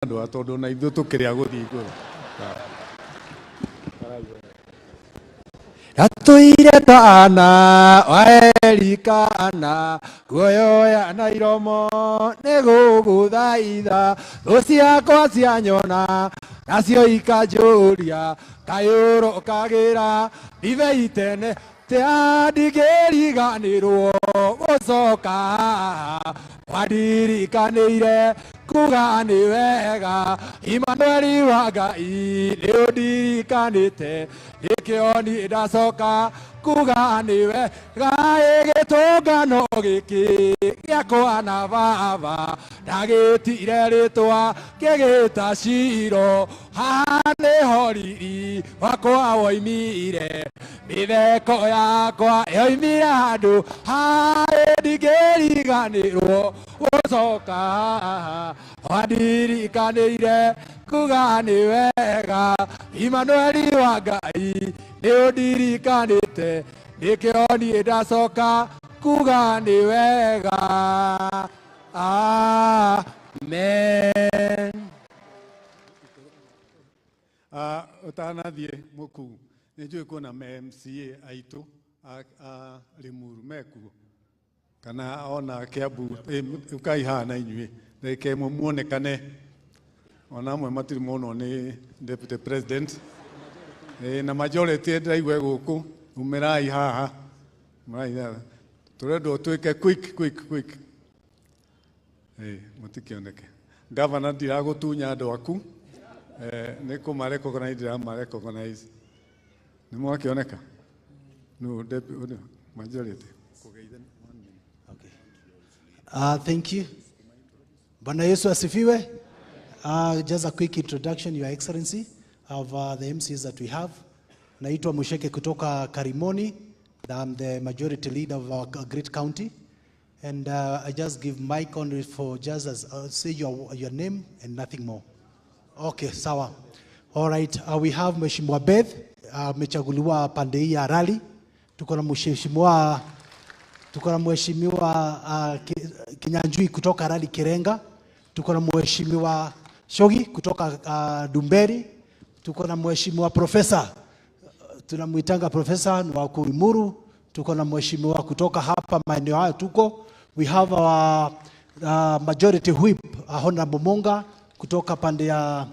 Andũ a tondũ na ithuĩ tũkĩrĩ a gũthiĩ igũrũ. Ndatũire tana wa Elikana, nguoyoya na iromo nĩ gũgũthaitha. Thũ ciakwa cianyona nacio ikanjũria, kaĩ ũrokagĩra ndibei tene tia? Ndingĩriganĩrwo gũcoka wandirikanĩire kuga nĩ wega. Imanueli wa Ngai, nĩ ũndirikanĩte, nĩkĩo niĩ ndacoka kuga nĩ wega. Gĩtũngano gĩkĩ gĩakwa na baba ndagĩtire rĩtwa ngĩgĩta Ciro. Haha nĩho riri wakwa woimire, mĩtheko yakwa yoimire handũ harĩ. Ndingĩriganĩrwo gũcoka wandirikanĩire kuga nĩ wega. Imanueli wa Ngai, nĩ ũndirikanĩte, nĩkĩo niĩ ndacoka kuga nĩ wega. Amen. Ũtanathiĩ mũkuu, nĩ njũĩ kwĩna MCA aitũ a Limuru mekuo kana ona Kiambu. Ũkai haha na inyuĩ reke ĩmwe muonekane. Ona amwe matirĩ monwo nĩ deputy president. Na majority ndĩraigua gũkũ. Umĩrai haha, umĩrai haha, tũrendwo twĩke quick, quick, quick. Mũtikĩoneke. Gavana, ndiragũtunya andũ aku, nĩ kũma recognize, ndĩrama recognize. Nĩ mwakĩoneka no deputy majority. Thank you. Bwana Yesu asifiwe. Just a quick introduction, Your Excellency, of the MCs that we have. Naitwa Musheke kutoka Karimoni. I'm the majority leader of our great county. And I just give mic on for just as say your name and nothing more. Okay, sawa. All right, we have Mheshimiwa Beth, amechaguliwa pande hii ya Rali. Tuko na Mheshimiwa Kinyanjui kutoka Rali Kirenga. Tuko na Mheshimiwa Shogi kutoka Ndumberi. Tuko na Mheshimiwa Profesa, tunamwitanga Profesa wa Kurimuru. Tuko na mheshimiwa kutoka hapa maeneo haya tuko. We have our majority whip, Honorable Monga kutoka pande ya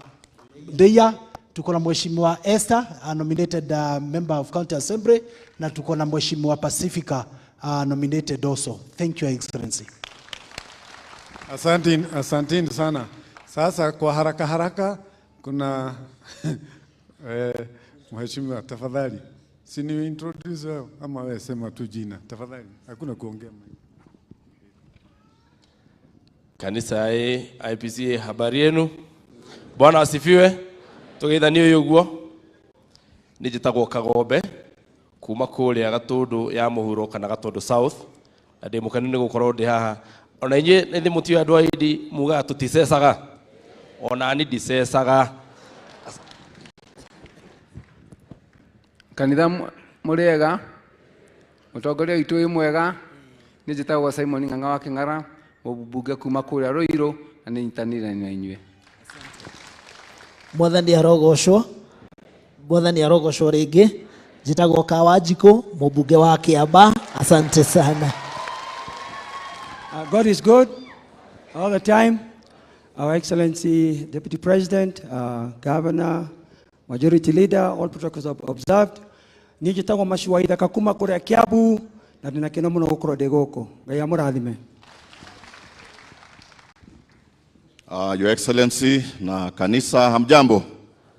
Ndeia. Tuko na Mheshimiwa Esther, a nominated member of County Assembly, na tuko na Mheshimiwa Pacifica, nominated also. Thank you, Your Excellency. Asante, asanteni sana. Sasa kwa haraka haraka kuna mheshimiwa, tafadhali. Si ni introduce wewe ama wewe sema tu jina tafadhali. Hakuna kuongea. Kanisa ya IPCA, habari yenu? Bwana asifiwe. Tugeithanio ũguo. Nĩ njĩtagwo Kagombe kuma kũrĩa Gatũndũ ya mũhuro kana Gatũndũ South, na ndĩ mũkenu nĩ gũkorwo ndĩ haha. Ona inyuĩ nĩ mũtiũĩ andũ a Indi mugaga tũticecaga, ona ni ndicecaga. Kanitha, mũrĩega? Mũtongoria witũ wĩ mwega? Nĩ njĩtagwo Simon Ng'ang'a wa Kĩng'ara, mũmbunge kuma kũrĩa Rũirũ, na nĩ nyitanĩire na inyuĩ. Mwathani arogocwo. Mwathani arogocwo rĩngĩ. Njĩtagwo Kawanjikũ, mũmbunge wa Kĩamba. Asante sana. God is good all the time. Our Excellency Deputy President, Governor, Majority Leader, all protocols observed. Niĩ njĩtagwo Macua Ithaka kuma kũrĩa Kiambu na ndĩna kĩno mũno gũkorwo ndĩ gũkũ. Ngai amũrathime. Your Excellency na kanisa, hamjambo?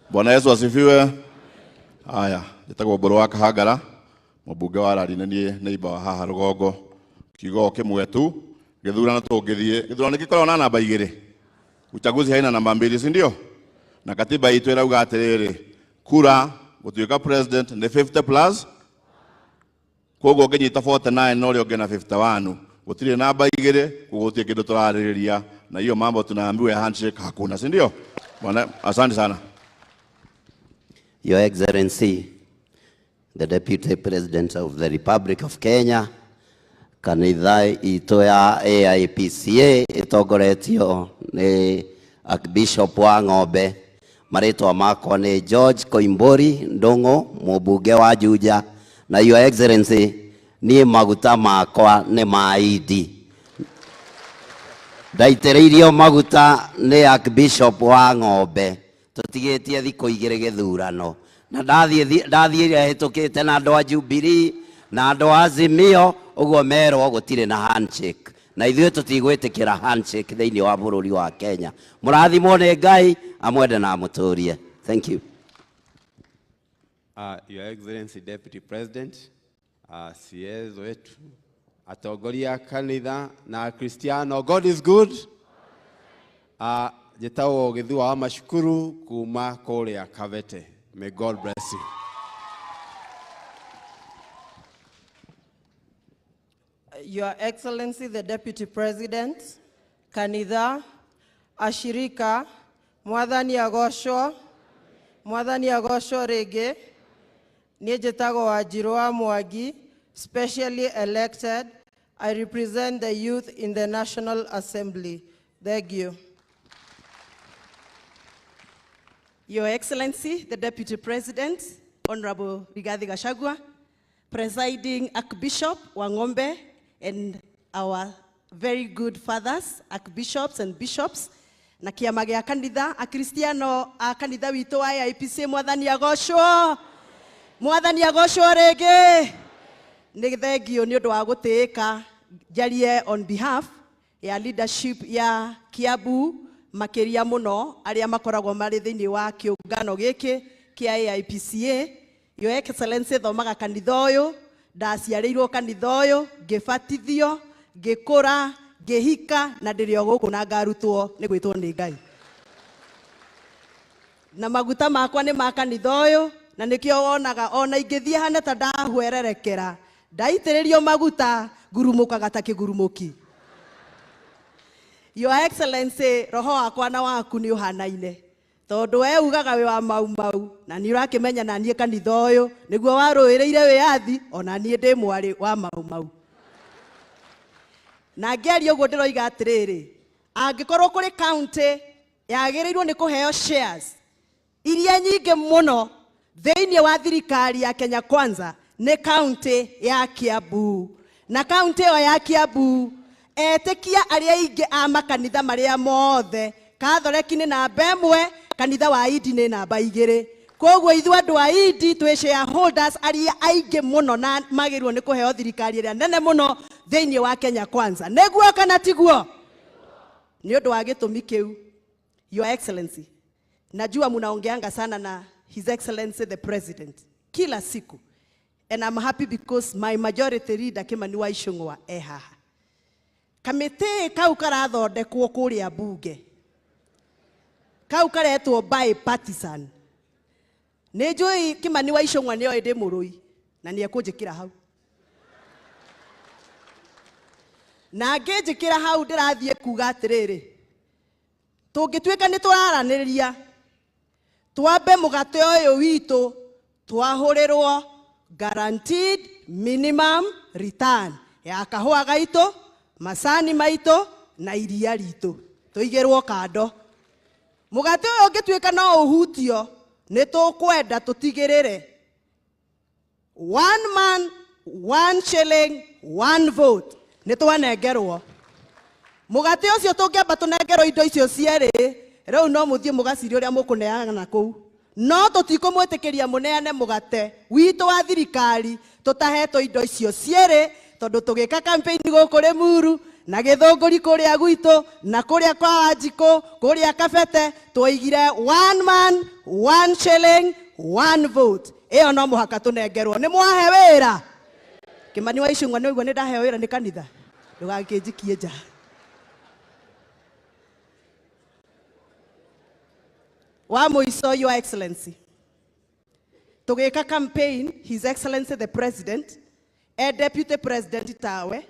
Bwana Yesu asifiwe. Haya, njĩtagwo Mbũrũ wa Kahangara, mũmbunge wa Rari, nĩ niĩ neighbor wa haha rũgongo. Kiugo kĩmwe tu, gĩthurano tũngĩthiĩ, gĩthurano gĩkoragwo na namba igĩrĩ. Uchaguzi haina namba mbili, si ndio? Na katiba itũ ĩrauga atĩrĩrĩ, kura gũtuĩka president nĩ 50 plus, koguo ũngĩnyita 49 na ũrĩa ũngĩ na 51, gũtirĩ namba igĩrĩ, koguo gũtirĩ kĩndũ tũrarĩrĩria, na hiyo mambo tunaambiwa ya handshake hakuna, si ndio? Bwana, asante sana. Your Excellency, the Deputy President of the Republic of Kenya, kanitha itũ ya AIPCA ĩtongoretio nĩ Archbishop wa Ng'ombe. Marĩtwa makwa nĩ George Koimburi Ndung'u, mũmbunge wa Juja, na Your Excellency, niĩ maguta makwa nĩ ma Idi. Ndaitĩrĩirio maguta nĩ Archbishop wa Ng'ombe tũtigĩtie thikũ igĩrĩ gĩthurano, na ndathiĩ hĩtũkĩte na andũ a Jubilee na andũ a Azimio, ũguo merwo gũtirĩ na handshake, na ithuĩ tũtigwĩtĩkĩra handshake thĩinĩ wa bũrũri wa Kenya. Mũrathimwo nĩ Ngai, amwende na amũtũrie. Thank you. Your Excellency Deputy President, CS wetu, atongoria a kanitha na Akristiano, God is good. Njĩtagwo Gĩthua wa Macukuru kuma kũrĩa Kabete. May God bless you. Your Excellency, the Deputy President, kanitha, ashirika, Mwathani agocwo, Mwathani agocwo rĩngĩ. Niĩ njĩtagwo Wanjirũ wa Mwangi, specially elected. I represent the youth in the National Assembly. Thank you. Your Excellency, the Deputy President, Honorable Rigathi Gachagua, Presiding Archbishop Wang'ombe, and our very good fathers, archbishops and bishops, na kĩama gĩa kanitha, akristiano a kanitha witũ wa AIPC, Mwathani agocwo, Mwathani agocwo rĩngĩ. Nĩ thengio nĩ ũndũ wa gũtĩĩka njarie on behalf ya leadership ya Kiambu, makĩria mũno arĩa makoragwo marĩ thĩinĩ wa kĩũngano gĩkĩ kĩa AIPCA. Your Excellency, thomaga kanitha ũyũ, ndaciarĩirwo kanitha ũyũ, ngĩbatithio, ngĩkũra, ngĩhika, na ndĩrĩ o gũkũ na ngarutwo nĩ gwĩtwo nĩ Ngai. Na maguta makwa nĩ ma kanitha ũyũ, na nĩkĩo wonaga ona ingĩthiĩ hana ta ndahwererekera, ndaitĩrĩrio maguta ngurumũkaga ta kĩgurumũki. Your Excellency, roho wakwa na waku nĩ ũhanaine, tondũ we ugaga wĩ wa Mau Mau, na nĩ ũrakĩmenya na niĩ kanitha ũyũ nĩguo warũĩrĩire wĩyathi, ona niĩ ndĩ mwarĩ wa Mau Mau. Na ngĩaria ũguo ndĩroiga atĩrĩrĩ, angĩkorwo kũrĩ county yagĩrĩirwo nĩ kũheo shares iria nyingĩ mũno thĩinĩ wa thirikari ya Kenya Kwanza, nĩ county ya Kiambu. Na county ĩyo ya Kiambu, etĩkia arĩa aingĩ a makanitha marĩa mothe, Katholeki nĩ namba ĩmwe, kanitha wa Idi nĩ namba igĩrĩ. Koguo ithuĩ andũ a Idi twĩ shareholders arĩa aingĩ mũno na magĩrĩirwo nĩ kũheo thirikari ĩrĩa nene mũno thĩinĩ wa Kenya Kwanza. Nĩguo kana tiguo? Nĩ ũndũ wa gĩtũmi kĩu, Your Excellency, najua munaongeanga sana na His Excellency the President kila siku, and I'm happy because my majority leader Kimani wa Ichung'wa e haha. Kamĩtĩ kau karathondekwo kũrĩa bunge, kau karetwo bipartisan. Nĩ njũĩ Kimani wa Ichung'wa nĩoĩ ndĩ mũrũi na nĩ ekũnjĩkĩra hau, na angĩnjĩkĩra hau ndĩrathiĩ kuga atĩrĩrĩ, tũngĩtuĩka nĩ tũraranĩria twambe mũgate ũyũ witũ twahũrĩrwo guaranteed minimum return ya kahũa gaitũ, macani maitũ na iria ritũ, tũigĩrwo kando. Mũgate ũyũ ũngĩtuĩka no ũhutio, nĩ tũkwenda tũtigĩrĩre one man, one shilling, one vote nĩ twanengerwo. Mũgate ũcio tũngĩamba tũnengerwo indo icio cierĩ, rĩu no mũthiĩ mũgacirie ũrĩa mũkũneana kũu. No tũtikũmwĩtĩkĩria mũneane mũgate witũ wa thirikari tũtahetwo indo icio cierĩ, tondũ tũgĩka campaign gũkũ Rĩmuru na Gĩthũngũri kũrĩa gwitũ na kũrĩa kwa Wanjikũ kũrĩa Kabete, twoigire one man, one shilling, one vote. Ĩyo no mũhaka tũnengerwo. Nĩ mwahe wĩra? Kimani wa Ichung'wa nĩ waigua nĩ ndaheo wĩra nĩ kanitha, ndũgakĩnjikie nja. Wa mũico, Your Excellency, tũgĩka campaign, His Excellency the President e Deputy President tawe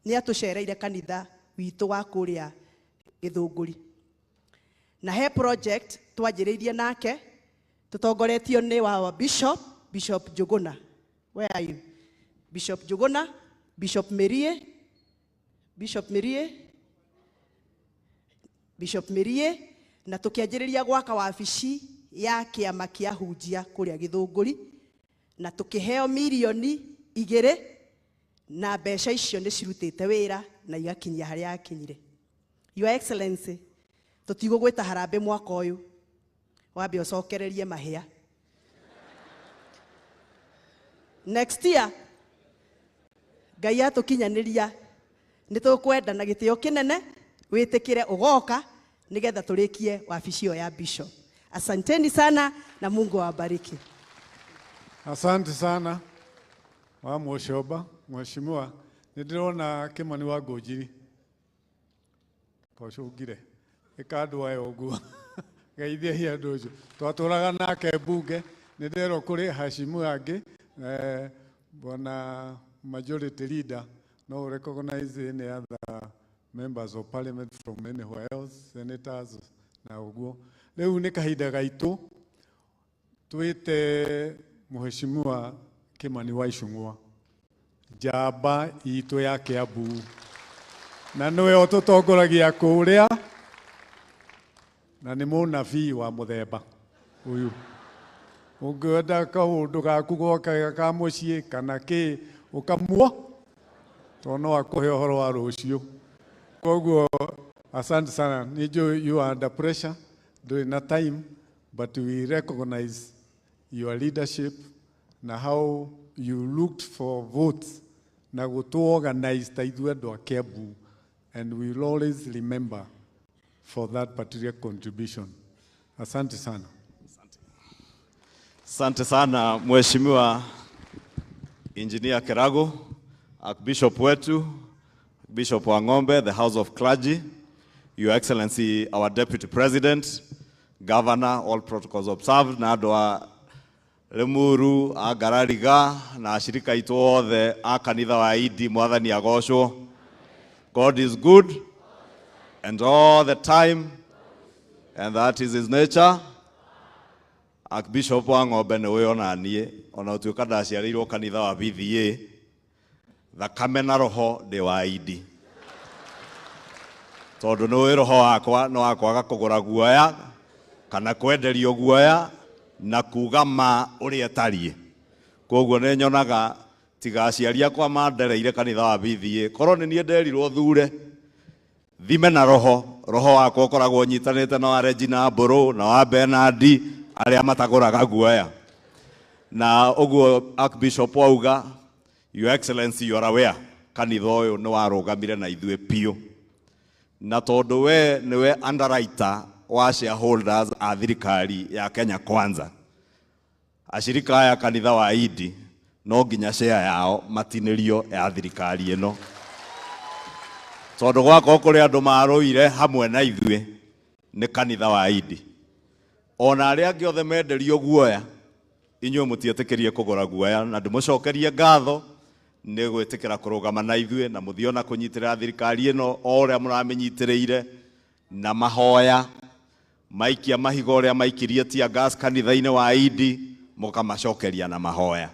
nĩ atũcereire kanitha witũ wa kũrĩa Gĩthũngũri, na he project twanjĩrĩirie nake tũtongoretio nĩ wa Bishop, Bishop Njuguna. Where are you? Bishop Njuguna, Bishop Mirie, Bishop Mirie, Bishop Mirie Na tũkĩanjĩrĩria gwaka wabici ya kĩama kĩa hunjia kũrĩa Gĩthũngũri, na tũkĩheo mirioni 2, na mbeca icio nĩ cirutĩte wĩra na igakinyia harĩa yakinyire. Your Excellency, tũtigũgwĩta harambĩ mwaka ũyũ, wambe ũcokererie mahĩa. Next year Ngai atũkinyanĩria, nĩ tũkwenda na gĩtĩo kĩnene wĩtĩkĩre ũgoka nĩgetha tũrĩkie wabici ĩyo ya bishop. Asanteni sana na Mungu awabariki. Asante sana wa Mũcoba, mheshimiwa. Nĩ ndĩrona Kĩmani wa Ngũnjiri kocũngire ĩka andũ aya ũguo, geithiai andũ ũcio twatũraga nake mbunge. Nĩ nderwo kũrĩ Hashimu angĩ, bwana majority leader, no recognize any other members of parliament from anywhere else, senators na ũguo. Rĩu nĩ kahinda gaitũ twĩte mheshimiwa Kimani wa Ichung'wa, njamba itũ ya Kiambu, na nĩwe ũtũtongoragia kũrĩa, na nĩ mũnabii wa mũthemba ũyũ. Ũngĩenda kaũndũ gaku gwaka ka mũciĩ kana kĩ, ũkamuo tondũ no akũhe ũhoro wa rũciũ. Koguo asante sana. Nĩ njũĩ you are under pressure, ndũrĩ na time, but we recognize your leadership na how you looked for votes na gũtũ organize ta ithuĩ andũ a Kiambu, and we will always remember for that particular contribution. Asante sana. Asante sana, Mheshimiwa Engineer Kerago, Archbishop wetu, Bishop Wang'ombe, the House of Clergy, Your Excellency, our Deputy President, Governor, all protocols observed, na andũ a Limuru, a Ngarariga, na ashirika aitũ othe a kanitha wa Idi, Mwathani agocwo. God is good and all the time, and that is his nature. Archbishop Wang'ombe nĩ ũĩ ona niĩ, ona ũtuĩka ndaciarĩirwo kanitha wa BVA, thakame na roho ndĩ wa Idi, tondũ nĩ ũĩ roho wakwa nĩ wa kwaga kũgũra guoya kana kwenderio guoya na kuga ma ũrĩa ĩtariĩ. Koguo nĩ nyonaga tiga aciari akwa mandereire kanitha wa BVA, korwo nĩ niĩ nderirwo thure thime na roho, roho wakwa ũkoragwo ũnyitanĩte na wa Regina Mbũrũ na wa Bernardi arĩa matagũraga guoya. Na ũguo Archbishop auga, Your Excellency, you are aware kanitha ũyũ nĩ warũgamire na ithuĩ biũ, na tondũ we nĩwe underwriter wa shareholders a thirikari ya Kenya Kwanza, ashirika aya kanitha wa Idi no nginya share yao matinĩrio ya thirikari ĩno, tondũ gwakorwo kũrĩ andũ marũire hamwe na ithuĩ nĩ kanitha wa Idi. Ona arĩa angĩ othe menderio guoya, inyuĩ mũtietĩkĩrie kũgũra guoya, na ndĩmũcokerie ngatho nĩ gwĩtĩkĩra kũrũgama na ithuĩ na mũthiĩ ona kũnyitĩrĩra thirikari ĩno o ũrĩa mũramĩnyitĩrĩire na mahoya. Maikia mahiga ũrĩa maikirie tear gas kanitha-inĩ wa Idi, mũkamacokeria na mahoya.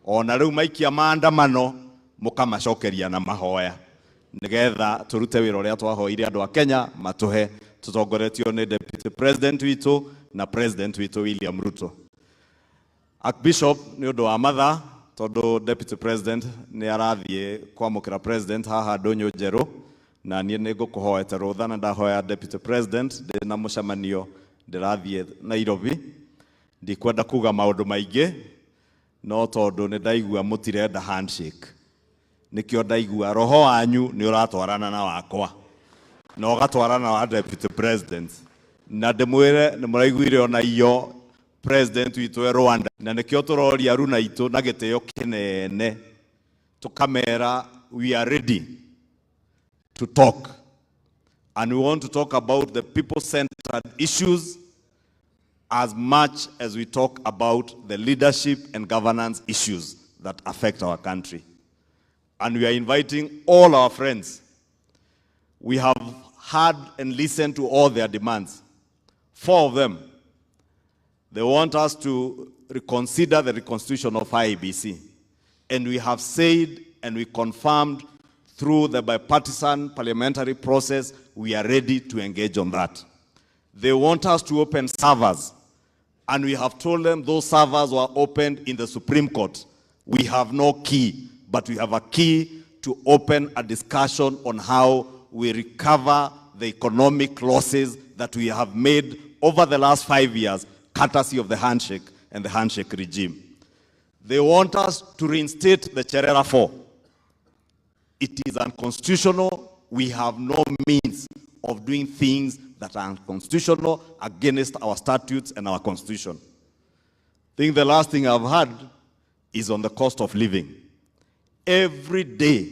Ona rĩu maikia maandamano, mũkamacokeria na mahoya, nĩgetha tũrute wĩra ũrĩa twahoire andũ a Kenya matũhe, tũtongoretio nĩ Deputy President witũ na President witũ William Ruto. Archbishop, nĩ ũndũ wa mathaa, tondũ Deputy President nĩ arathiĩ kwamũkĩra President haha Ndũnyũ Njerũ, na niĩ nĩ ngũkũhoete rũtha na ndahoya Deputy President, ndĩ na mũcemanio ndĩrathiĩ Nairobi. Ndikwenda kuga maũndũ maingĩ, no tondũ nĩ ndaigua mũtirenda handshake, nĩkĩo ndaigua roho wanyu nĩ ũratwarana na wakwa na ũgatwarana na wa Deputy President, na ndĩmwĩre nĩ mũraiguire ona iyo President witũ e Rwanda, na nĩkĩo tũroria aruna aitũ na gĩtĩo kĩnene tũkamera we are ready to talk, and we want to talk about the people-centered issues as much as we talk about the leadership and governance issues that affect our country. And we are inviting all our friends. We have heard and listened to all their demands. 4 of them. They want us to reconsider the reconstitution of IEBC. And we have said and we confirmed through the bipartisan parliamentary process, we are ready to engage on that. They want us to open servers. And we have told them those servers were opened in the Supreme Court. We have no key, but we have a key to open a discussion on how we recover the economic losses that we have made over the last 5 years, courtesy of the handshake and the handshake regime. They want us to reinstate the Cherera 4. It is unconstitutional. We have no means of doing things that are unconstitutional against our statutes and our constitution. I think the last thing I've heard is on the cost of living. Every day,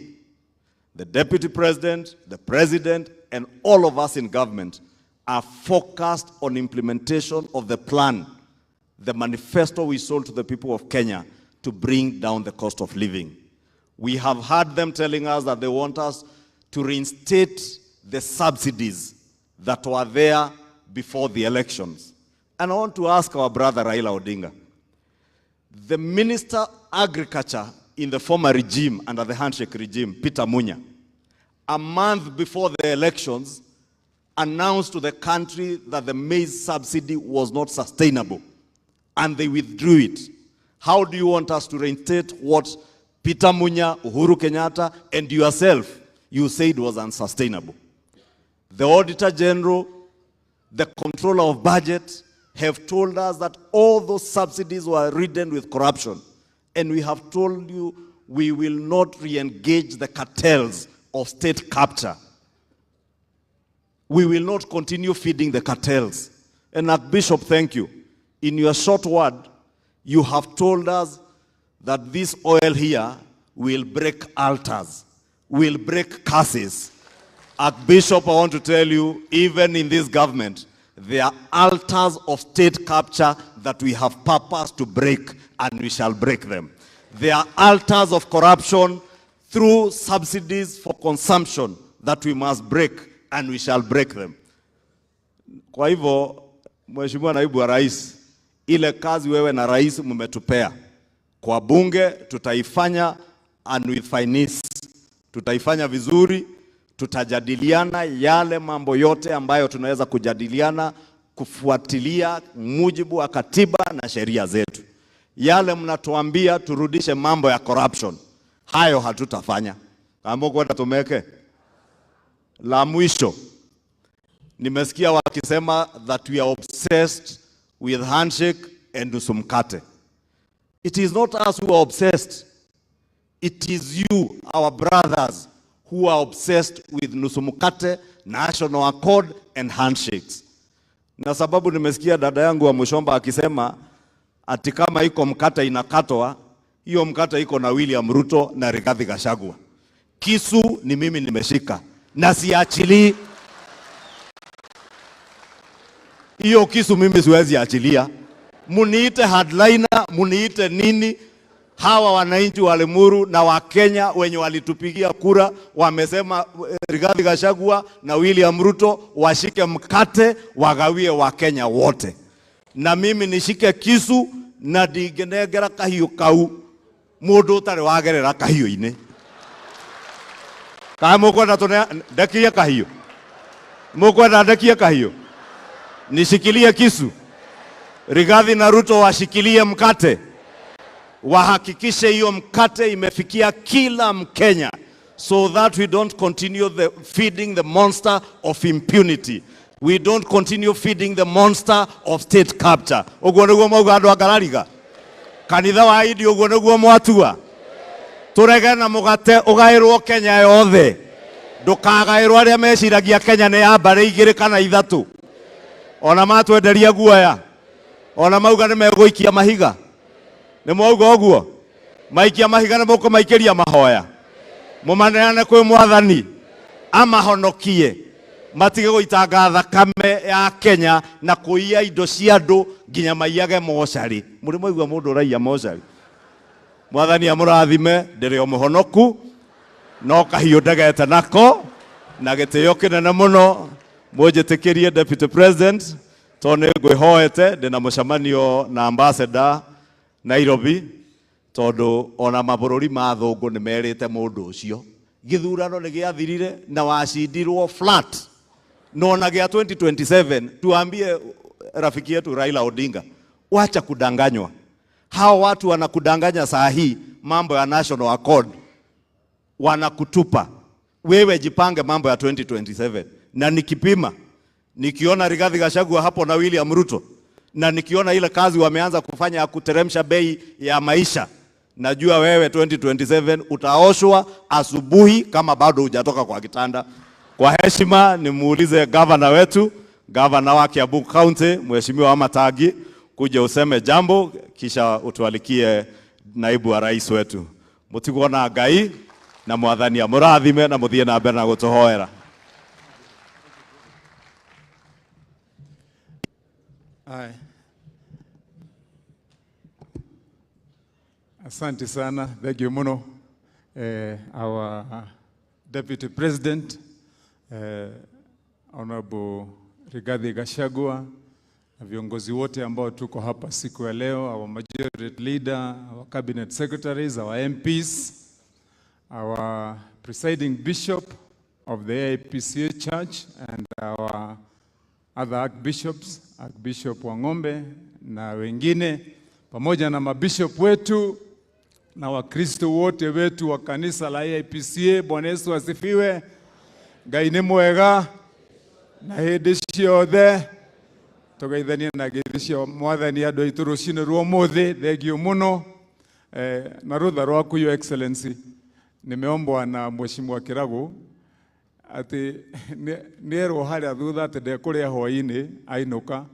the deputy president, the president, and all of us in government are focused on implementation of the plan, the manifesto we sold to the people of Kenya to bring down the cost of living. We have heard them telling us that they want us to reinstate the subsidies that were there before the elections. And I want to ask our brother Raila Odinga, the Minister of Agriculture in the former regime, under the handshake regime, Peter Munya, a month before the elections, announced to the country that the maize subsidy was not sustainable, and they withdrew it. How do you want us to reinstate what Peter Munya, Uhuru Kenyatta, and yourself, you said was unsustainable? The Auditor General, the Controller of Budget have told us that all those subsidies were ridden with corruption. And we have told you we will not re-engage the cartels of state capture. We will not continue feeding the cartels. And Archbishop, thank you. In your short word, you have told us that this oil here will break altars, will break curses. Archbishop, I want to tell you, even in this government, there are altars of state capture that we have purpose to break, and we shall break them. There are altars of corruption through subsidies for consumption that we must break, and we shall break them. Kwa hivyo, Mheshimiwa Naibu wa Rais, ile kazi wewe na rais mmetupea kwa bunge tutaifanya, and with finesse, tutaifanya vizuri. Tutajadiliana yale mambo yote ambayo tunaweza kujadiliana kufuatilia mujibu wa katiba na sheria zetu. Yale mnatuambia turudishe mambo ya corruption, hayo hatutafanya. Kama kwenda tumeke. La mwisho, nimesikia wakisema that we are obsessed with handshake and nusu mkate. It is not us who are obsessed. It is you, our brothers, who are obsessed with nusu mkate, national accord and handshakes. Na sababu nimesikia dada yangu wa Mushomba akisema ati kama iko mkate inakatwa, hiyo mkate iko na William Ruto na Rigathi Gachagua. Kisu ni mimi nimeshika na siachilii. Hiyo kisu mimi siwezi achilia. Muniite hardliner, muniite nini? Hawa wananchi wa Limuru na wa Kenya wenye walitupigia kura wamesema Rigathi Gachagua na William Ruto washike mkate wagawie wa Kenya wote. Na mimi nishike kisu na ndingenengera kahiũ kau mũndũ ũtarĩ wagerera kahiũ-inĩ. Kana mũkwenda tũne ndekie kahiũ? Mũkwenda ndekie kahiũ? Nishikilie kisu? Rigathi na Ruto washikilie mkate, wahakikishe hiyo mkate imefikia kila Mkenya, so that we don't continue the feeding the monster of impunity. We don't continue feeding the monster of state capture. Ũguo nĩguo mauga andũ a Ngarariga. Kanitha wa Idi ũguo nĩguo mwatua. Tũrege na mũgate ũgaĩrwo Kenya yothe. Ndũkagaĩrwo arĩa meciragia Kenya nĩ ya mbarĩ igĩrĩ kana ithatũ. Ona matwenderia guoya. Ona mauga nĩ megũikia mahiga. Nĩ mwauga ũguo? Maikia mahiga nĩ mũkũmaikĩria mahoya. Mũmaneane kwĩ Mwathani amahonokie. Matige gũitanga thakame ya Kenya na kũiya indo cia andũ nginya maiyage mocarĩ. Mũrĩ mwaigua mũndũ ũraiya mocarĩ? Mwathani amũrathime, ndĩrĩ o mũhonoku, no kahiũ ndegete nako, na gĩtĩo kĩnene mũno. Mũnjĩtĩkĩrie Deputy President, tondũ nĩ ngwĩhoete, ndĩna mũcemanio na ambassador Nairobi, tondũ ona mabũrũri ma athũngũ nĩ merĩte mũndũ ũcio gĩthurano nĩ gĩathirire na wacindirwo flat. Na ona gĩa 2027 tuambie rafiki yetu Raila Odinga, wacha kudanganywa. Hao watu wanakudanganya saa hii mambo ya National Accord, wanakutupa wewe. Jipange mambo ya 2027 na nikipima, nikiona Rigathi Gachagua hapo na William Ruto na nikiona ile kazi wameanza kufanya ya kuteremsha bei ya maisha, najua wewe 2027 utaoshwa asubuhi kama bado hujatoka kwa kitanda. Kwa heshima nimuulize gavana wetu, gavana wa Kiambu County, Mheshimiwa Wamatangi, kuja useme jambo kisha utualikie naibu wa rais wetu. Mutigwo na Ngai na mwathani amurathime na muthie na mbere na gutuhoera. Aye. Asante sana, thank you muno. Our Deputy President, Honorable Rigathi Gachagua, na viongozi wote ambao tuko hapa siku ya leo, our Majority Leader, our Cabinet Secretaries, our MPs, our Presiding Bishop of the AIPCA Church and our other archbishops, Archbishop Wang'ombe na wengine, pamoja na mabishop wetu na Wakristo wote wetu wa kanisa la AIPCA. Bwana Yesu asifiwe. Ngai nĩ mwega na hĩndĩ ciothe tũgeithanie na ngeithi cia mwathani andũ aitũ rũcinĩ rwa ũmũthĩ. Thengio mũno na rũtha rwaku, Your Excellency. Nimeombwa na Mheshimiwa Kiragu atĩ nĩerwo harĩa thutha atĩ ndekũrĩa hwaĩ-inĩ ainũka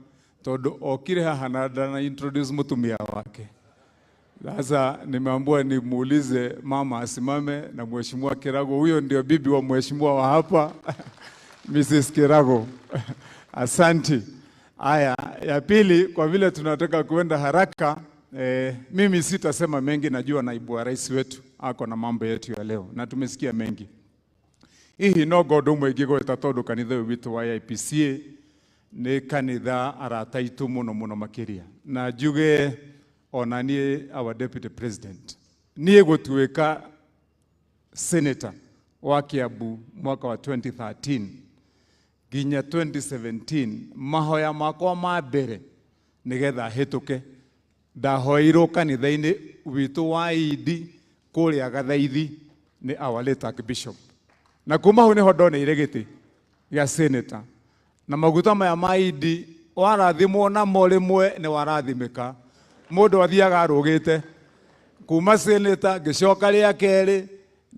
tondũ okire haha na ndana introduce mũtumia wake. Sasa nimeambiwa nimuulize mama asimame na Mheshimiwa Kirago. Huyo ndio bibi wa mheshimiwa wa hapa, Mrs. Kirago. Asanti. Aya, ya pili, kwa vile tunataka kuenda haraka, mimi sitasema mengi, najua naibu wa rais wetu ako na mambo yetu ya leo na tumesikia mengi. Hihi no ngo ũmwe ingĩgweta tondũ kanitha ũyũ witũ wa AIPCA nĩ kanitha arata aitũ mũno mũno makĩria, na njuge ona niĩ our Deputy President, niĩ gũtuĩka senator wa Kiambu mwaka wa 2013 nginya 2017, mahoya makwa ma mbere nĩgetha hĩtũke ndahoeirwo kanitha-inĩ witũ wa Idi kũrĩa Gathaithi nĩ our late Archbishop, na kuma hau nĩho ndoneire gĩtĩ gĩa senator. Na maguta maya ma Idi warathimwo namo rĩmwe nĩ warathimĩka, mũndũ athiaga arũgĩte. Kuma senator ngĩcoka rĩa kerĩ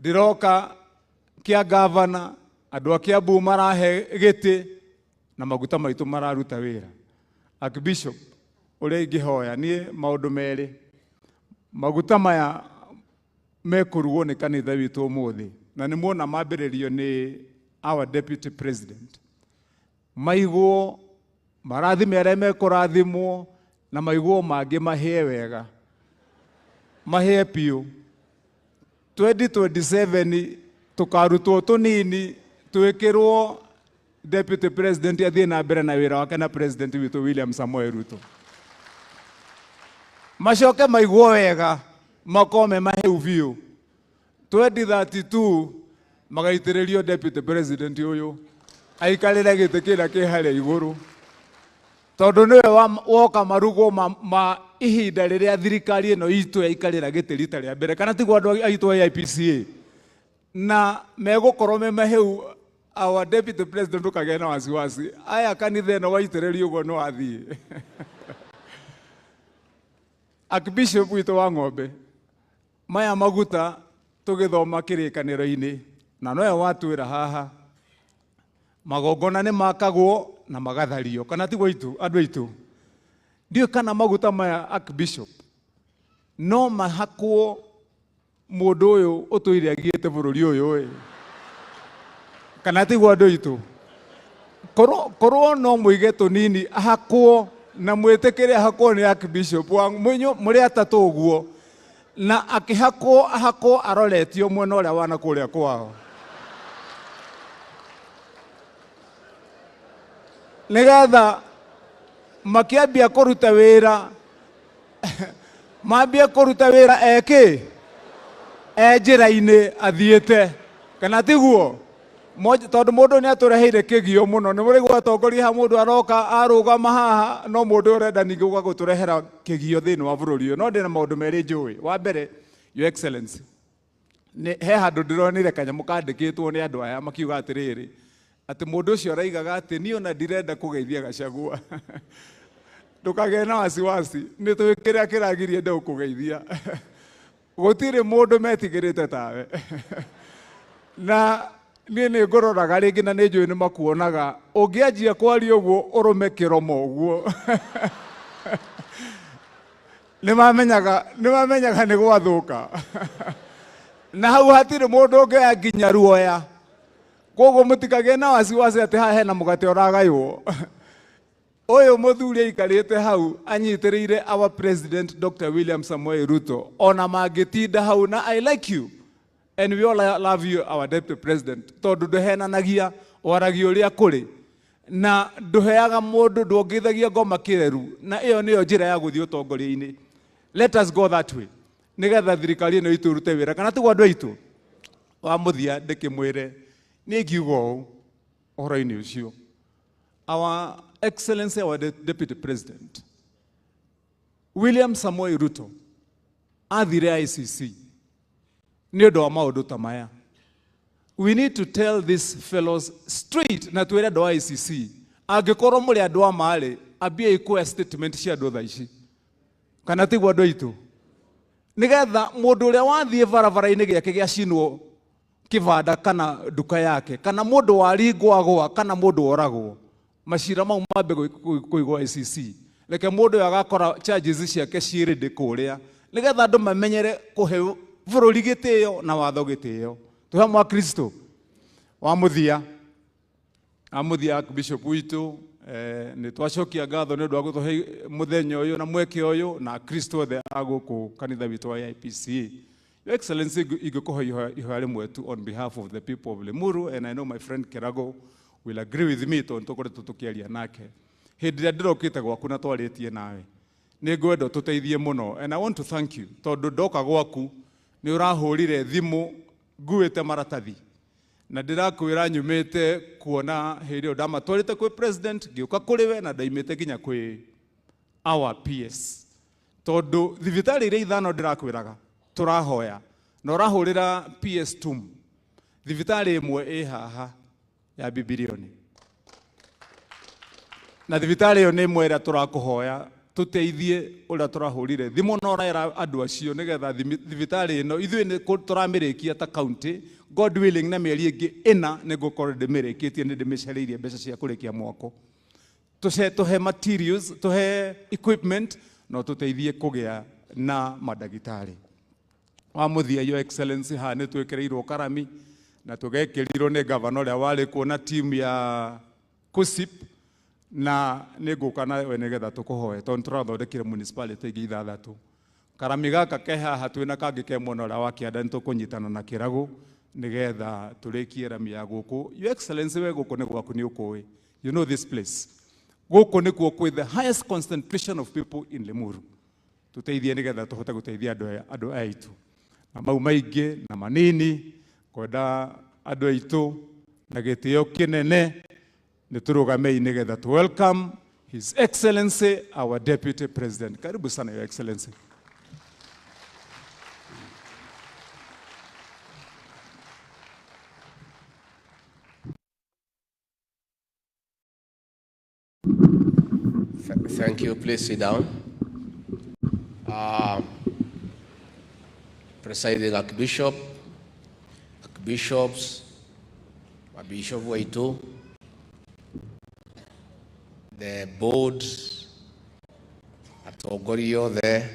ndĩroka kĩa gavana, andũ a Kiambu marahe gĩtĩ na maguta maitũ mararuta wĩra. Archbishop, ũrĩa ingĩhoya niĩ maũndũ merĩ, maguta maya mekũrugwo nĩ kanitha witũ ũmũthĩ na nĩ muona mambĩrĩrio nĩ our Deputy President, maigwo marathime arĩa mekũrathimwo na maigwo mangĩ mahĩe wega, mahĩe biũ. 2027 tũkarutwo tũnini twĩkĩrwo Deputy President athiĩ na mbere na wĩra wake na President witũ William Samoei Ruto, macoke maigwo wega makorwo me mahĩu biũ. 2032 magaitĩrĩrio Deputy President ũyũ aikarĩre gĩtĩ kĩrĩa kĩ harĩa igũrũ, tondũ nĩwe woka marugwo ma ihinda rĩrĩa thirikari ĩno itũ yaikarĩra gĩtĩ rita rĩa mbere, kana tiguo andũ aitũ a AIPCA? Na megũkorwo me mahĩu. Our Deputy President, ndũkagĩe na wasiwasi, aya kanitha ĩno waitĩrĩrio ũguo nĩ wathiĩ. Archbishop witũ wa Ng'ombe, maya maguta tũgĩthoma kĩrĩkanĩro-inĩ na nowe watwĩra haha magongona nĩ makagwo na magathario, kana tiguo itu andũ aitũ? Ndiũĩ kana maguta maya, Archbishop, no mahakwo mũndũ ũyũ ũtũire agiĩte bũrũri ũyũ ĩ, kana tiguo andũ aitũ? Korwo no mũige tũnini ahakwo na mwĩtĩkĩre ahakwo nĩ Archbishop wa mũrĩ atatũ ũguo, na akĩhakwo ahakwo aroretio mwena ũrĩa wana kũrĩa kwao, nĩgetha makĩambia kũruta wĩra, mambie kũruta wĩra ekĩ e njĩra-inĩ athiĩte, kana tiguo? Tondu mundu ni atureheire kigio muno ni murigwa atongoria ha mundu aroka arugama haha no mundu urenda ningi guka guturehera kigio thiini wa bururi uyu. No ndina maundu meri njui. Wa mbere, Your Excellency, he handu ndironire kanyamu kandikitwo ni andu aya makiuga atiriri ati mundu ucio araigaga ati ni ona ndirenda kugeithia Gachagua. Ndukagĩe na wasiwasi ni twi kiria kiragirie nde kugeithia. Gutiri mundu metigirite tawe. Na niĩ nĩ ngũroraga rĩngĩ na nĩ njũĩ nĩ makuonaga ũngĩanjia kwaria ũguo ũrũme kĩromo ũguo. Nĩ mamenyaga nĩ gwathũka. Na hau hatirĩ mũndũ ũngĩoya nginya ruoya. Koguo mũtikagĩe na wasiwasi atĩ haha hena mũgate ũragaywo. Ũyũ mũthuri aikarĩte hau anyitĩrĩire our president Dr. William Samoei Ruto ona mangĩtinda hau na I like you and we all love you our deputy president tondu ndũhenanagia waragia ũrĩa kũrĩ na ndũheaga mũndũ ndwongithagia ngoma kĩreru na ĩyo nĩyo njĩra ya gũthiĩ ũtongoria-inĩ. Let us go that way nĩgetha thirikari ĩno itũ ĩrute wĩra kana tiguo andũ aitũ. Wa mũthia ndĩkĩmwĩre niĩ ngiuga ũũ ũhoro-inĩ ũcio, Our Excellency, our Deputy President William Samoei Ruto athire ICC nĩ ũndũ wa maũndũ ta maya. We need to tell these fellows straight na twĩre andũ a ICC angĩkorwo mũrĩ andũ a marĩ ambiai kuoya statement cia andũ thaa ici kana tiguo andũ aitũ, nĩgetha mũndũ ũrĩa wathiĩ barabara-inĩ gĩake gĩacinwo kĩbanda kana nduka yake kana mũndũ waringwo agwa kana mũndũ woragwo macira mau mambe kũigwo ICC. Reke mũndũ ũyũ agakora charges ciake ciĩ ready kũrĩa nĩgetha andũ mamenyere kũhe bũrũri gĩtĩo na watho gĩtĩo. Twĩ hamwe a Kristo. Wa mũthia Archbishop witũ nĩ twacokia ngatho nĩ ũndũ wa gũtũhe mũthenya ũyũ na mweke ũyũ na Kristo othe a gũkũ kanitha witũ wa AIPCA. Your Excellency, ingĩkũhe ihoya rĩmwe tu on behalf of the people of Limuru, and I know my friend Kerago will agree with me tondũ tũkoretwo tũkĩaria nake. Hĩndĩ ĩrĩa ndĩrokĩte gwaku na twarĩtie nawe nĩ ngwenda ũtũteithie mũno, and I want to thank you tondũ ndoka gwaku nĩ ũrahũrire thimũ nguĩte maratathi na ndĩrakwĩra nyumĩte kuona hĩndĩ ĩyo ndamatwarĩte kwĩ president ngĩũka kũrĩ we na ndaimĩte nginya kwĩ our PS tondũ thibitarĩ iria ithano ndĩrakwĩraga tũrahoya na ũrahũrĩra PS Tum thibitarĩ ĩmwe ĩ haha ya Bibilioni na thibitarĩ ĩyo nĩ ĩmwe ĩrĩa tũrakũhoya tũteithie ũrĩa tũrahũrire thimũ na ũrera andũ acio nĩgetha thibitarĩ ĩno ithuĩ nĩ tũramĩrĩkia ta county God willing na mĩeri ĩngĩ ĩna nĩ ngũkorwo ndĩmĩrĩkĩtie nĩ ndĩmĩcereirie mbeca cia kũrĩkia mwako. Tũhe materials, tũhe equipment no tũteithie kũgĩa na mandagĩtarĩ. Wa mũthia Your Excellency, haha nĩ twĩkĩrĩirwo karami na tũgekĩrirwo nĩ gavana ũrĩa warĩ kuo na team ya KUSIP na nĩ ngũka nawe nĩgetha tũkũhoe tondũ tũrathondekire municipality ingĩ ithathatũ. Karami gaka ke haha twĩna kangĩ ke mwena ũrĩa wa kĩanda nĩ tũkũnyitana na Kĩragũ nĩgetha tũrĩkie rami ya gũkũ. Your Excellency, we gũkũ nĩ gwaku nĩ ũkũĩ. You know this place. Gũkũ nĩkuo kwĩ the highest concentration of people in Limuru. Tũteithie nĩgetha tũhote gũteithia andũ aya aitũ. Na mau maingĩ na manini kwenda andũ aitũ na gĩtĩo kĩnene nĩ tũrũgamei nĩgetha to welcome His Excellency our Deputy President. Karibu sana Your Excellency. Thank you. Please sit down. Presiding Archbishop, Archbishops, Bishop Waitu, the board, atongoria othe,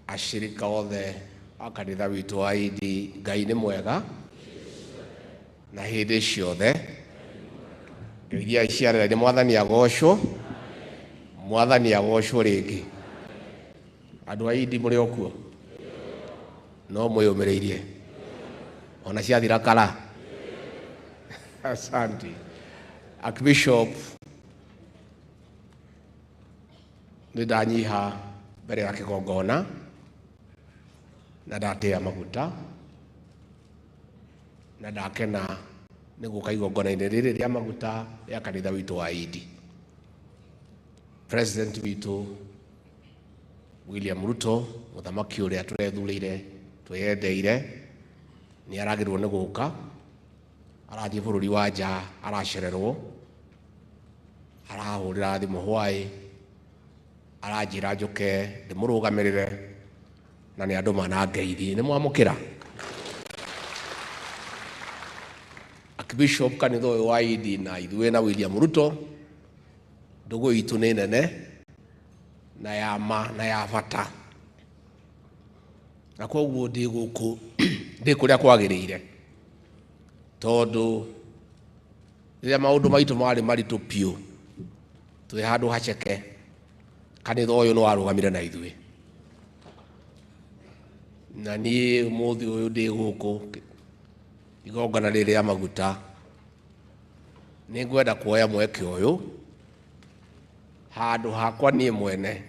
ashirika othe a kanitha witũ wa ID, Ngai nĩ mwega na hĩndĩ ciothe. Ngeithia ciarĩra nĩ Mwathani agocwo, Mwathani agocwo rĩngĩ. Andũ a ID mũrĩ o kuo? No mwĩyũmĩrĩirie ona ciathira kara. Asante. Archbishop, nĩ ndanyiha mbere ya kĩgongona na ndatĩa maguta. Na ndakena nĩ gũka igongona-inĩ rĩrĩ rĩa maguta ya kanitha witũ wa Idi. President witũ William Ruto, mũthamaki ũrĩa tũrethurĩire twĩyendeire, nĩ aragĩrwo nĩ gũka, arathiĩ bũrũri wa nja, aracererwo, arahũrĩra thimũ hwaĩ, aranjĩra njũke ndĩmũrũgamĩrĩre, na nĩ andũ mana ngeithi. Nĩ mwamũkĩra? Archbishop kanitha ũyũ wa Idi na ithuĩ na William Ruto, ndũgũ itũ nĩ nene na ya ma na ya bata, na koguo ndĩ gũkũ ndĩ kũrĩa kwagĩrĩire, tondũ rĩrĩa maũndũ maitũ marĩ maritũ biũ twĩ handũ haceke, kanitha ũyũ nĩ warũgamire na ithuĩ. Na niĩ ũmũthĩ ũyũ ndĩ gũkũ igongona rĩrĩ rĩa maguta, nĩ ngwenda kuoya mweke ũyũ handũ hakwa niĩ mwene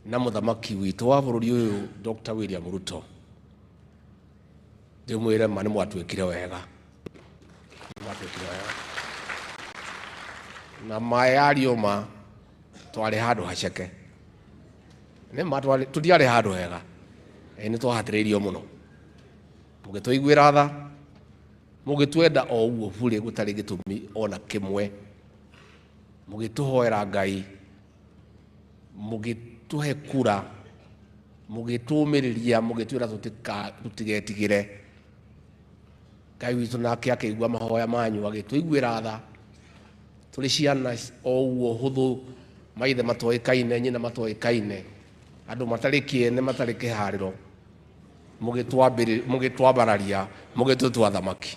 na mũthamaki witũ wa bũrũri ũyũ Dr. William Ruto, ndĩmwĩre ma nĩ mwatwĩkire wega, nĩ mwatwĩkire wega, na ma yario ma twarĩ handũ haceke, nĩ ma tũtiarĩ handũ hega, nĩ twahatĩrĩirio mũno, mũgĩtũiguĩra tha, mũgĩtwenda o ũguo burĩ gũtarĩ gĩtũmi ona kĩmwe, mũgĩtũhoera Ngai, mũgĩtũhe kura, mũgĩtũmĩrĩria, mũgĩtwĩra tũtigetigĩre. Ngai witũ nake akĩigua mahoya manyu, agĩtũiguĩra tha. Tũrĩ ciana o ũguo hũthũ, maithe matoĩkaine, nyina matoĩkaine, andũ matarĩ kĩene, matarĩ kĩharĩro, mũgĩtwambararia, mũgĩtũtua thamaki.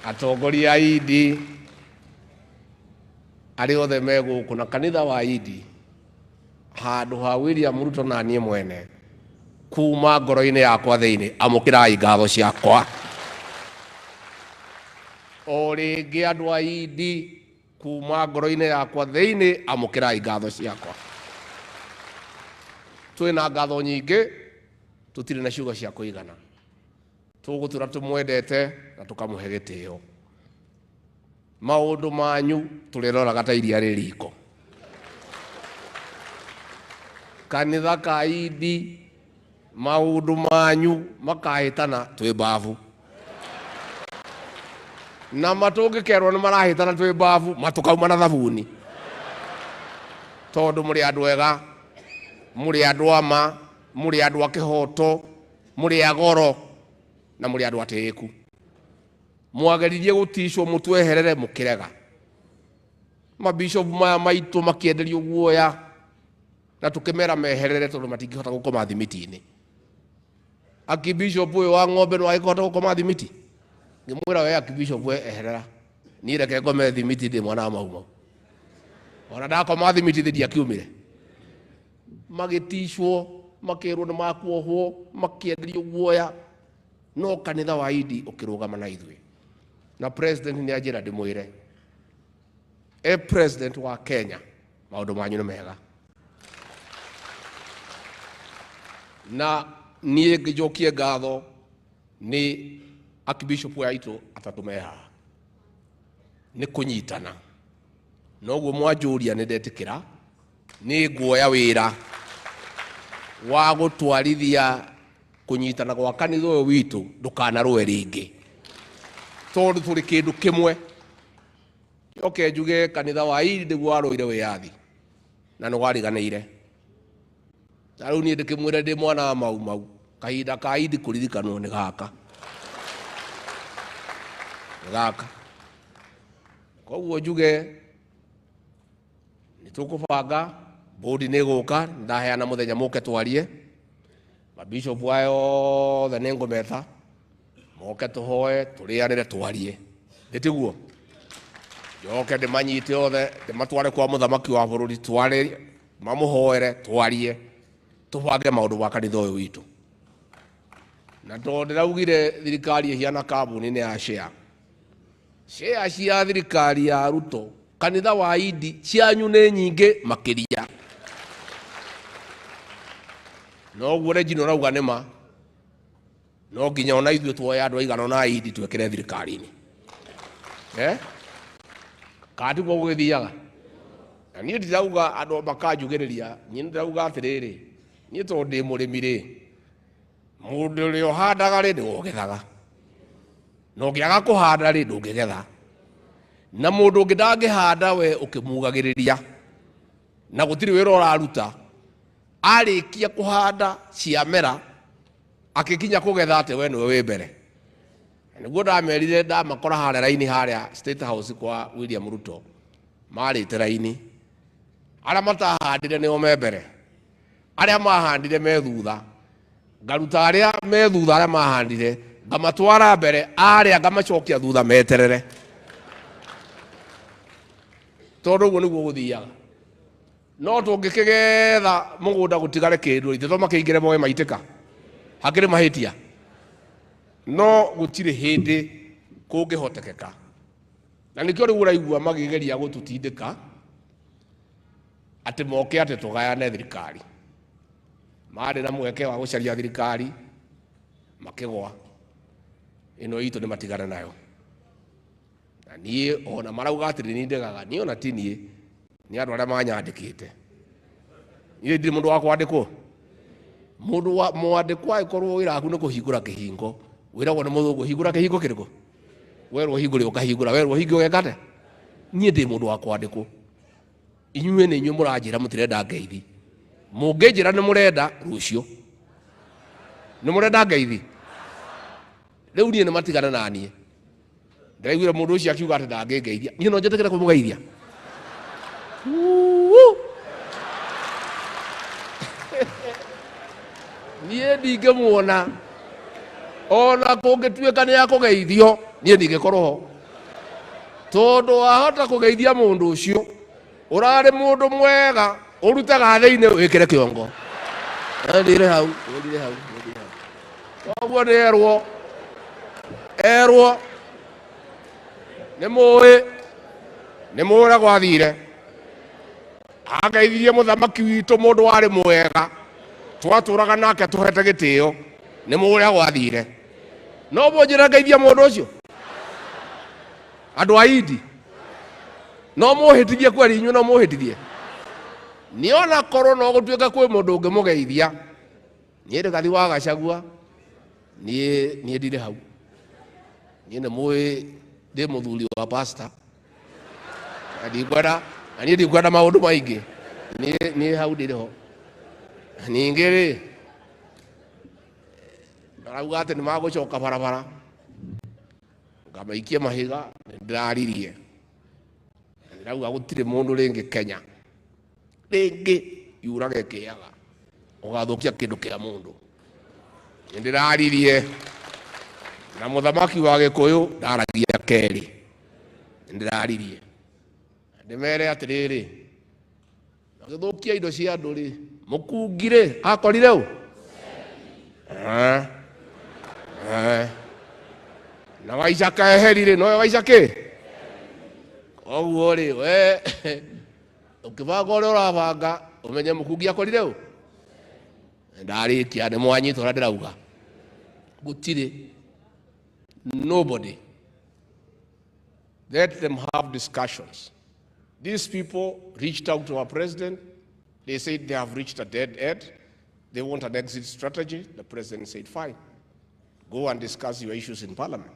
Atongoria a Idi arĩa othe me gũkũ na kanitha wa Idi, handũ ha William Ruto na niĩ mwene, kuma ngoro-inĩ yakwa thĩinĩ, amũkĩrai ngatho ciakwa. O rĩngĩ andũ a Idi, kuma ngoro-inĩ yakwa thĩinĩ, amũkĩrai ngatho ciakwa. Twĩna ngatho nyingĩ, tũtirĩ na ciugo cia kũigana. Tũgũtũra tũmwendete na tũkamũhe gĩtĩo. Maũndũ manyu tũrĩroraga ta iria rĩ riko. Kanitha ka Idi, maũndũ manyu makahĩtana twĩ mbabu, na matũngĩkerwo nĩ marahĩtana twĩ mbabu, matũkauma na thabuni, tondũ mũrĩ andũ ega, mũrĩ andũ a ma, mũrĩ andũ a kĩhoto, mũrĩ a goro, na mũrĩ andũ atĩĩku. Mwageririe gũticwo mũtweherere, mũkĩrega. Mabishop maya maitũ makĩenderio guoya, na tũkĩmera meherere tondũ matingĩhota gũkoma thimiti-inĩ. Archbishop ũyũ wa ng'ombe no agĩkũhota gũkoma thimiti? Ngĩmwĩra we Archbishop we eherera, niĩ reke ngome thimiti ndĩ mwana wa Mau Mau. Ona ndakoma thimiti thĩ ndiakiumire. Magĩticwo, makĩrwo nĩ makuohwo, makĩenderio guoya, no kanitha wa Idi ũkĩrũgama na ithuĩ. Na president nĩ anjĩra ndĩmwĩre, e president wa Kenya, maũndũ manyu nĩ mega. Na niĩ ngĩnjokie ngatho nĩ Archbishop aitũ atatũ me haha, nĩ kũnyitana. Noguo mwanjũria nĩ ndetĩkĩra, nĩ nguoya wĩra wa gũtwarithia kũnyitana gwa kanitha ũyũ witũ ndũkanarũe rĩngĩ, tondũ tũrĩ kĩndũ kĩmwe. Njoke njuge kanitha wa Idi nĩguo warũire wĩyathi na nĩ wariganĩire. Na rĩu niĩ ndĩkĩmwĩre ndĩ mwana wa Mau Mau, kahinda ka Idi kũririkanwo nĩ gaka, nĩ gaka. Koguo njuge nĩ tũkũbanga, bodi nĩ ĩgũka, ndaheana mũthenya mũke twarie. Mabishop aya othe nĩ ngũmeta moke tũhoe, tũrĩanĩre, twarie. Nĩ tiguo? Njoke ndĩmanyite othe, ndĩmatware kwa mũthamaki wa bũrũri, tware, mamũhoere, twarie, tũbange maũndũ ma kanitha ũyũ witũ. Na tondũ ndĩraugire thirikari ĩhiana kambuni nĩ ya share, share cia thirikari ya Ruto, kanitha wa Idi cianyu nĩ nyingĩ makĩria. Noguo Regina ũrauga nĩ ma. No nginya ona ithuĩ tuoye andũ aigana ona aindi twĩkĩre thirikari-inĩ. Kana tiguo gũgĩthiaga? Na niĩ ndirauga andũ makanjugĩrĩria, niĩ ndĩrauga atĩrĩrĩ, niĩ tondũ ndĩ mũrĩmi rĩ, mũndũ ũrĩa ũhandaga rĩ nĩwe ũgethaga, na ũngĩaga kũhanda rĩ ndũngĩgetha, na mũndũ ũngĩ ndangĩhanda we ũkĩmugagĩrĩria, na gũtirĩ wĩra ũraruta, arĩkia kũhanda ciamera akĩkinya kũgetha atĩ we nĩwe wĩ mbere. Nĩguo ndamerire ndamakora harĩa raini harĩa State House kwa William Ruto, marĩte raini, arĩa matahandire nĩo me mbere, arĩa mahandire me thutha, ngaruta arĩa me thutha arĩa mahandire ngamatwara mbere, arĩa ngamacokia thutha meterere, tondũ ũguo nĩguo gũthiaga. No tũngĩkĩgetha mũgũnda gũtigare kĩndũ ithe to makĩingĩre moe maitĩka, hakĩrĩ mahĩtia. No gũtirĩ hĩndĩ kũngĩhotekeka, na nĩkĩo rĩu ũraigua makĩgeria gũtũtindĩka atĩ moke atĩ tũgayane thirikari. Marĩ na mweke wa gũcaria thirikari makĩgwa, ĩno itũ nĩ matigane nayo. Na niĩ ona marauga atĩ nĩ ndegaga, niĩ ona ti niĩ, nĩ andũ arĩa manyandĩkĩte. Niĩ ndirĩ mũndũ wa kwandĩkwo. Mũndũ wa mwandĩkwo angĩkorwo wĩra waku nĩ kũhingũra kĩhingo, wĩragwo nĩ mũthũngũ hingũra kĩhingo kĩrĩkũ? Werwo hingũre ũkahingũra, werwo hinge ũgeka atĩa? Niĩ ndĩ mũndũ wa kwandĩkwo. Inyuĩ nĩ inyuĩ mũranjĩra mũtirenda ngeithi. Mũngĩnjĩra nĩ mũrenda rũciũ. Nĩ mũrenda ngeithi? Rĩu niĩ nĩ matigana na niĩ. Ndĩraiguire mũndũ ũcio akiuga atĩ ndangĩngeithia. Niĩ no njĩtĩkĩre kũmũgeithia. Niĩ ndingĩmuona ona kũngĩtuĩka nĩ akũgeithio, niĩ ndingĩkorwo ho, tondũ wahota kũgeithia mũndũ ũcio ũrarĩ mũndũ mwega ũrutaga thĩinĩ wĩkĩre kĩongo. Ndire hau, ndire hau, ndire hau. Koguo nĩ erwo, erwo nĩ mũĩ, nĩ mũĩ ũrĩa gwathire. Ageithirie mũthamaki witũ mũndũ warĩ mwega, twatũraga nake tũhete gĩtĩo, nĩ mũĩ ũrĩa gwathire. No mũnjĩre ngeithia mũndũ ũcio? Andũ a Indi no mũhĩtithie kweri, inyuĩ no mũhĩtithie. Nĩ ona korwo no gũtuĩka kwĩ mũndũ ũngĩmũgeithia, niĩ Rigathi wa Gachagua, niĩ ndirĩ hau. Niĩ nĩ mũĩ ndĩ mũthuri wa pastor, na ndikwenda, na niĩ ndikwenda maũndũ maingĩ. Niĩ hau ndirĩ ho. Ningĩ rĩ, marauga atĩ nĩ magũcoka barabara, ngamaikia mahiga, nĩ ndĩraririe. Ndĩrauga gũtirĩ mũndũ rĩngĩ Kenya rĩngĩ yurage kĩaga ũgathũkia kĩndũ kĩa mũndũ. Nĩ ndĩraririe na mũthamaki wa Gĩkũyũ ndaragia kerĩ. Nĩ ndĩraririe ndĩmere atĩrĩrĩ, magĩthũkia indo cia andũ rĩ, mũkungi rĩ akorire ũ? Na Waicaka eheri rĩ, nowe Waicaka? Koguo rĩ, we ũkĩbanga ũrĩa ũrabanga ũmenye mũkungi akorire ũ? Ndarĩkia nĩ mwanyita ũrĩa ndĩrauga. Gũtirĩ, nobody. Let them have discussions. These people reached out to our president. They said they have reached a dead end. They want an exit strategy. The president said, fine. Go and discuss your issues in parliament.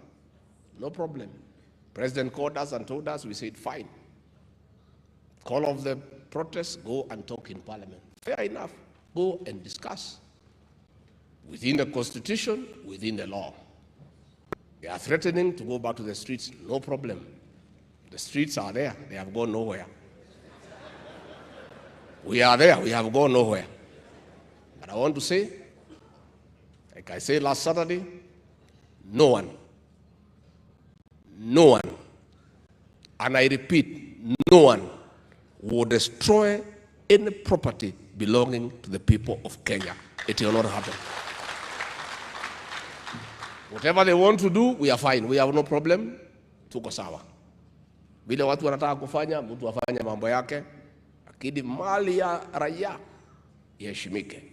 No problem. President called us and told us, we said, fine. Call off the protests, go and talk in parliament. Fair enough. Go and discuss. Within the constitution, within the law. They are threatening to go back to the streets, no problem. The streets are there, they have gone nowhere. We are there, we have gone nowhere. But I want to say, like I said last Saturday, no one, no one, and I repeat, no one will destroy any property belonging to the people of Kenya. It will not happen. Whatever they want to do, we are fine. We have no problem. Tuko sawa. Vile watu wanataka kufanya, mtu afanye mambo yake, lakini mali ya raia iheshimike.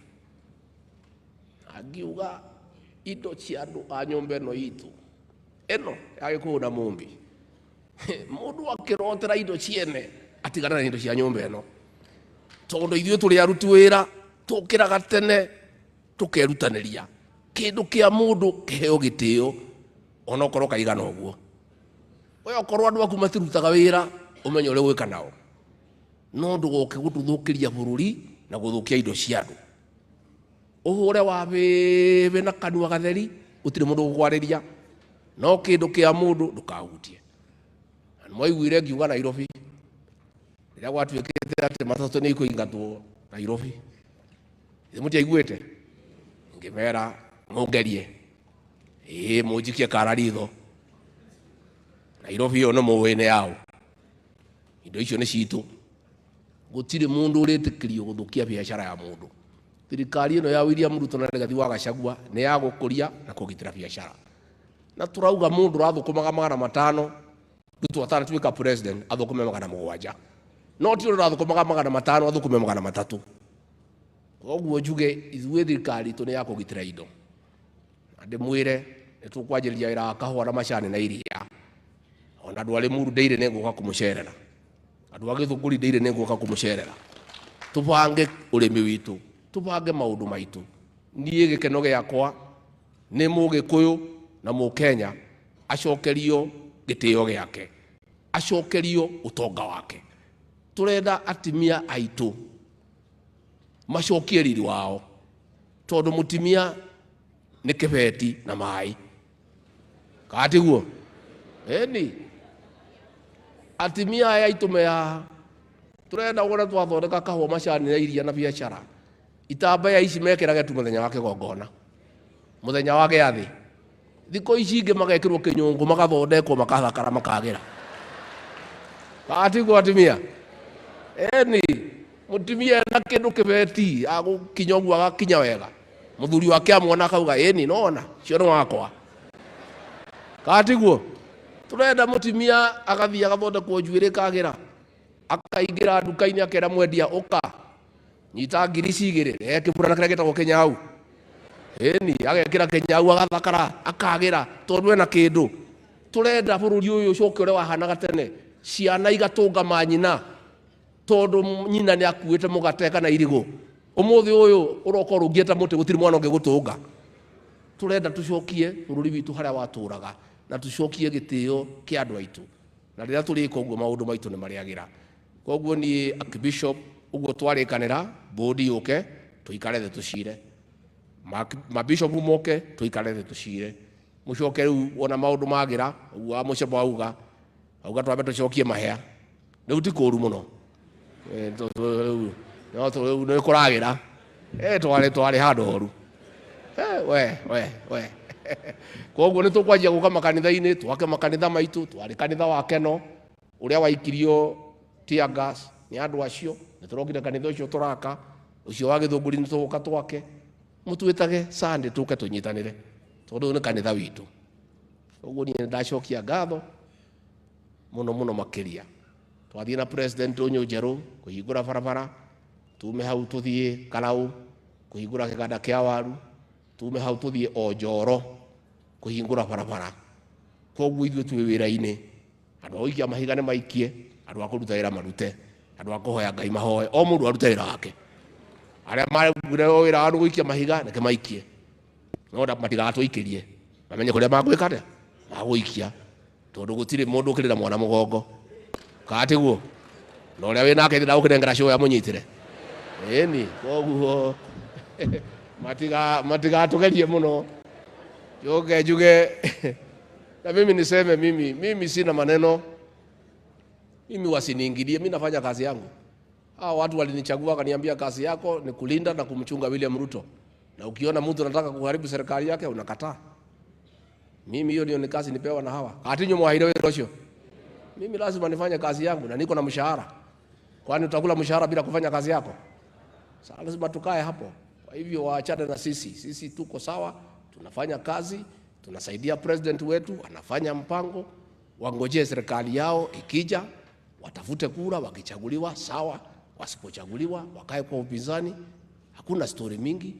Agiuga Indo cia andũ a nyũmba ĩno itũ ĩno ya Gĩkũyũ na Mũmbi, mũndũ akĩrotera indo ciene atigana na indo cia nyũmba ĩno, tondũ ithuĩ tũrĩ aruti wĩra, tũkĩraga tene tũkerutanĩria. Kĩndũ kĩa mũndũ kĩheo gĩtĩo onokorwo kaigana ũguo. We okorwo andũ aku matirutaga wĩra, ũmenye ũrĩa ũgwĩka nao, no ndũgoke gũtũthũkĩria bũrũri na gũthũkia indo cia andũ. Ũhũre wa bĩbĩ na kanua gatheri, gũtirĩ mũndũ ũgũkwarĩria, no kĩndũ kĩa mũndũ ndũkahutie. Na nĩmwaiguire ngiuga Nairobi rĩrĩa gwatuĩkĩte atĩ matatũ nĩ ikũingatwo Nairobi, ithe mũtiaiguĩte? Ngĩmera mũngerie, ĩĩ mũnjikie kara ritho. Nairobi ĩyo nĩ mũĩ nĩ yaũ, indo icio nĩ citũ. Gũtirĩ mũndũ ũrĩtĩkĩrio gũthũkia biacara ya mũndũ. Thirikari ĩno ya William Ruto na Rigathi wa Gachagua nĩ ya gũkũria na kũgitĩra biacara. Na tũrauga mũndũ ũrathũkũmaga 500, Ruto atanatuĩka president athũkũme 700, no ti ũrĩa ũrathũkũmaga 500 athũkũme 300. Koguo njuge ithuĩ thirikari itũ nĩ ya kũgitĩra indo. Na ndĩmwĩre nĩ tũkwanjĩrĩria wĩra wa kahũa na macani na iria. Ona andũ a Limuru ndĩire nĩ ngũka kũmũcerera, andũ a Gĩthũngũri ndĩire nĩ ngũka kũmũcerera. Tũbange ũrĩmi witũ, tũbange maũndũ maitũ. Niĩ gĩkeno gĩakwa nĩ Mũgĩkũyũ na Mũkenya acokerio gĩtĩo gĩake, acokerio ũtonga wake. Tũrenda atimia aitũ macokie riri wao, tondũ mũtimia nĩ kĩbeti na maĩ. Kana tiguo? Ĩni atimia aya aitũ me haha, tũrenda wone twathondeka kahũa, macani na iria na biacara. Itambaya ici mekĩrage tu mũthenya wa kĩgongona, mũthenya wa gĩathĩ. Thikũ ici ingĩ magekĩrwo kĩnyũngũ, magathondekwo, makathakara, makagĩra. Kana tiguo atimia? Ĩni mũtimia ena kĩndũ kĩbeti agũkinya ũguo agakinya wega, mũthuri wake amwona akauga ĩni nona cio nĩ wakwa. Kana tiguo? Tũrenda mũtimia agathiĩ agathondekwo njuĩrĩ kagĩra, akaingĩra nduka-inĩ akera mwendia ũka nyita ngiri ici igĩrĩ, rehe kĩburana kĩrĩa gĩtagwo kĩnyau. Ĩni agekĩra kĩnyau agathakara akagĩra tondũ ena kĩndũ. Tũrenda bũrũri ũyũ ũcoke ũrĩa wahanaga tene, ciana igatũnga manyina tondũ nyina nĩ akuĩte mũgate kana irigũ. Ũmũthĩ ũyũ ũroka ũrũngiĩ ta mũtĩ, gũtirĩ mwana ũngĩgũtũnga. Tũrenda tũcokie bũrũri witũ harĩa watũraga na tũcokie gĩtĩo kĩa andũ aitũ, na rĩrĩa tũrĩka ũguo maũndũ maitũ nĩ marĩagĩra. Koguo niĩ Archbishop ũguo twarĩkanĩra, bodi yũke tũikare thĩ tũcire, mabishop moke tũikare thĩ tũcire, mũcoke rĩu wona maũndũ magĩra ũguo wa mũcemba auga auga twambe tũcokie mahea. Rĩu ti kũru mũno, no rĩu nĩ kũragĩra. Twarĩ handũ horu. We we we. Koguo nĩ tũkwanjia gũka makanitha-inĩ, twake makanitha maitũ. Twarĩ kanitha wa Keno ũrĩa waikirio tear gas nĩ andũ acio, nĩ tũrokire kanitha ũcio tũraka, ũcio wa Gĩthũngũri nĩ tũgũka twake. Mũtwĩtage Sunday tũke tũnyitanĩre, tondũ ũyũ nĩ kanitha witũ. Koguo niĩ nĩ ndacokia ngatho mũno mũno makĩria. Twathiĩ na president ũyũ njerũ kũhingũra barabara, tume hau tũthiĩ Karau kũhingũra kĩganda kĩa waru, tume hau tũthiĩ Onjoro kũhingũra barabara. Koguo ithuĩ twĩ wĩra-inĩ, andũ a gũikia mahiga nĩ maikie, andũ a kũruta wĩra marute, andũ a kũhoya Ngai mahoe, o mũndũ arute wĩra wake. Arĩa marutire wĩra wao nĩ gũikia mahiga reke maikie, no matigatũikĩrie, mamenye kũrĩa magwĩka atĩa, magũikia, tondũ gũtirĩ mũndũ ũkĩrĩra mwana mũgongo. Kana tiguo? Na ũrĩa wĩnake ndagũkĩnengera cũya mũnyitĩre. Ĩni koguo matigatũgerie mũno. Njoke njuge na mimi niseme, mimi sina maneno, mimi wasiniingilie, mimi nafanya kazi yangu. Hao watu walinichagua wakaniambia kazi yako ni kulinda na kumchunga William Ruto, na ukiona mtu anataka kuharibu serikali yake unakataa. Mimi hiyo ndio ni kazi nipewa na hawa. Atinyo mwaire wĩra ũcio. Mimi lazima nifanye kazi yangu na niko na mshahara. Kwani utakula mshahara bila kufanya kazi yako? Sasa lazima tukae hapo. Kwa hivyo waachane na sisi. Sisi tuko sawa, tunafanya kazi, tunasaidia president wetu, anafanya mpango. Wangojee serikali yao ikija, watafute kura, wakichaguliwa sawa, wasipochaguliwa wakae kwa upinzani. Hakuna story mingi,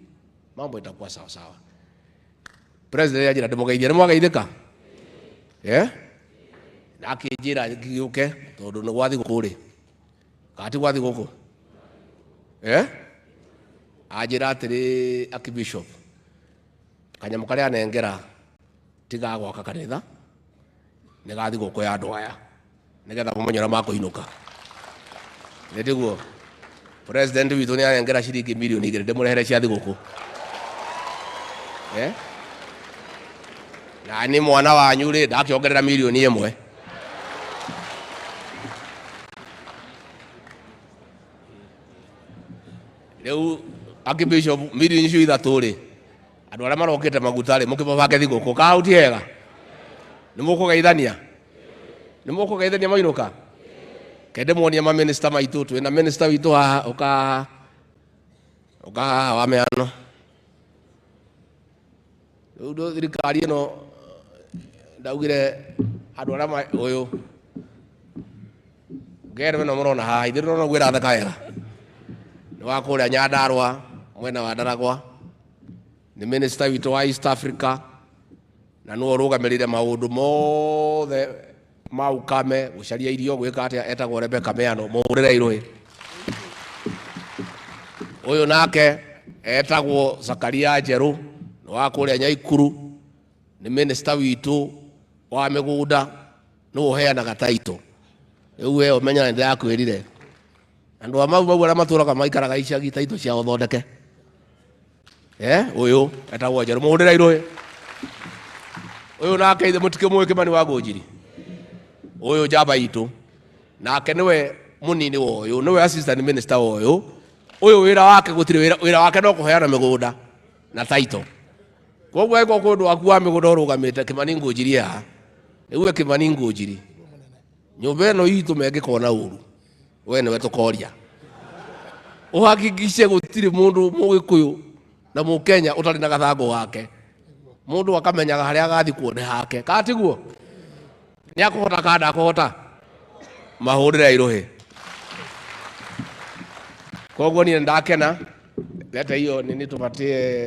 mambo itakuwa sawa sawa. President anjĩra ndĩmũgeithie, nĩ mwageithĩka? Eh? Na akĩnjĩra ngĩũke tondũ nĩ gwa thigũkũ rĩ. Kana ti gwa thigũkũ? Eh? Anjĩra atĩrĩ Archbishop, kanyamũ karĩa anengera ti ga gwaka kanitha, nĩ ga thigũkũ ya andũ aya nĩgetha mũmenye ũrĩa makũinũka. Nĩ tiguo? President witũ nĩ anengera ciringi mirioni 2 ndĩmũrehere cia thigũkũ. Eh? Na nĩ mwana wanyu rĩ, ndakĩongerera mirioni 1. Rĩu Archbishop mirioni icio 3 rĩ, andũ arĩa marokĩte maguta rĩ, mũkĩmabange thigũkũ, ka hau ti hega? Nĩ mũkũgeithania? Nĩ mũkũgeithania mainũka? Ke ndĩmuonie ma minister maitũ, twĩna minister witũ haha, ũka haha. Ũka haha wa mĩano. Rĩu ndũ thirikari ĩno ndaugire andũ arĩa ũyũ ngero ĩno mũrona haha, ithuĩ ndĩrona ũguo ĩratheka wega. Nĩ wa kũrĩa Nyandarũa, mwena wa Ndaragwa. Nĩ minister witũ wa East Africa, na nĩwe ũrũgamĩrĩire maũndũ mothe ma ukame, gũcaria irio, gwĩka atĩa, etagwo Rebecca Miano, mũhũrĩre irũĩ. Ũyũ nake etagwo Zakaria Njerũ, nĩ wa kũrĩa Nyaikuru, nĩ minister witũ wa mĩgũnda, nĩwe ũheanaga title. Rĩu we ũmenya nĩ ndĩrakwĩrire. Andũ a Mau Mau arĩa matũraga maikaraga icagi title ciao thondeke. Ũyũ etagwo Njerũ, mũhũrĩre irũĩ. Ũyũ nake ithe mũtikĩmũĩ Kĩmani wa Ngũnjiri. Ũyũ njamba itũ. Nake nĩwe mũnini wa ũyũ, nĩwe assistant minister wa ũyũ. Ũyũ wĩra wake gũtirĩ wĩra, wĩra wake no kũheana mĩgũnda na title. Koguo angĩkorwo kwĩ ũndũ waku wa mĩgũnda ũrũgamĩte, Kĩmani Ngũnjiri haha. Rĩu we Kĩmani Ngũnjiri, nyũmba ĩno itũ mengĩkona ũru, we nĩwe tũkoria. Ũhakikice gũtirĩ mũndũ Mũgĩkũyũ na Mũkenya ũtarĩ na gathangũ gake. Mũndũ akamenyaga harĩa agathikwo nĩ hake. Kana tiguo? Nĩ akũhota kana ndakũhota? Mahũrĩre irũhĩ. Koguo niĩ ndakena. Leta hiyo nini tupatie.